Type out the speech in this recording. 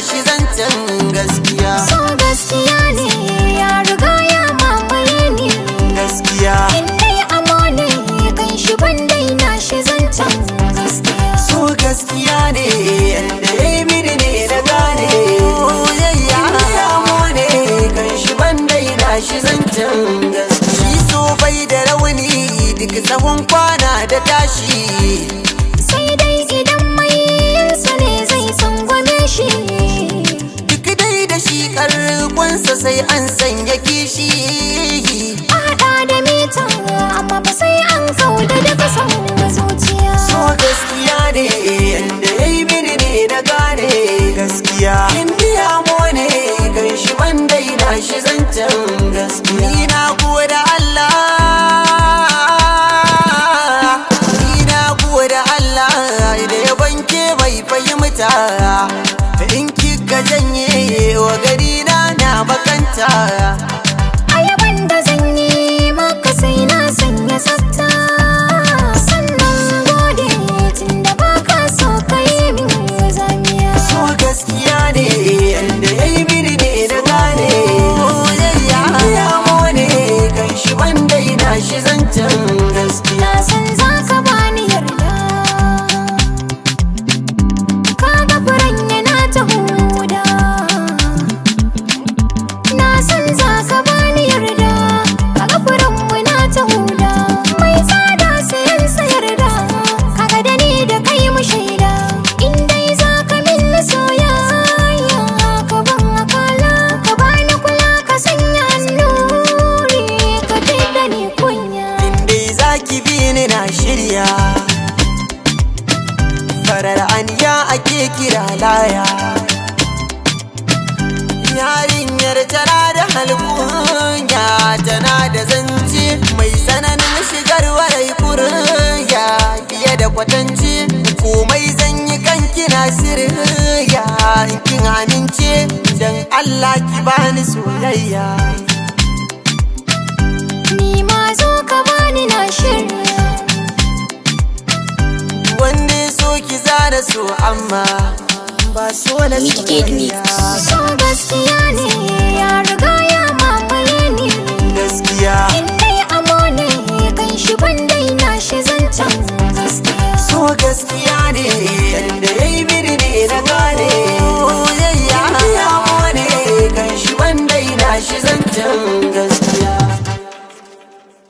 shi zancen gaskiya. So gaskiya ne ya riga ya mamaye ni. Gaskiya. In dai amo ne kan shi ban daina shi zancen gaskiya. So gaskiya ne yanda ya yi mini ne na gane. Yayya amo ne kan shi ban daina shi zancen gaskiya. Shi so bai da rauni duk tsawon kwana da tashi. Sai dai idan mai yinsa ne zai tsangwame shi. Duk dai da shi karkonsa sai an sanya kishi. A haɗa da mita amma ba sai an kauda daga son zuciya. So gaskiya ne yanda ya yi mini ne na gane. Gaskiya. In biya mo ne kan shi ban daina shi zancen gaskiya. Ni na gode Allah. Ni na gode Allah da ya banke bai fahimta. In kika janye wa gari na na bakanta. Ayaban da zan yi maka sai na sanya tsafta. Sannan gode tunda baka so ka yi min zamiya. So gaskiya ne yanda ya yi mini ne na gane. Yayya amo ne kan shi ban daina shi zancen gaskiya. Na san za ka bani yarda. Ka ga furen yana ta huda. Na san za ka bani yarda. Ka ga furen muna ta huda. Mai tsada sayan sa yarda. Kaga da ni da kai mu shaida. In dai za ka min soyayya, ka ban akala, ka bani kula, ka sanya annuri, ka fidda ni kunya. In dai za ki bi ni na shirya. Farar aniya ake kira laya. Yarinyar tana da halkunya, tana da zance mai tsananin shigar warai kuriya. Fiye da kwatance komai zan yi kanki na shirya. In kin amince dan Allah ki bani soyayya. Ni ma zo ka bani na shirya. Wanda ya so ki zara so amma ba so na Wicked Mix. soyayya. So gaskiya ne ya riga ya mamaye ni. Gaskiya. In dai amo ne kan shi ban daina shi zancen gaskiya. So gaskiya ne yanda ya yi mini ne na gane. Yayya amo ne kan shi ban daina shi zancen gaskiya.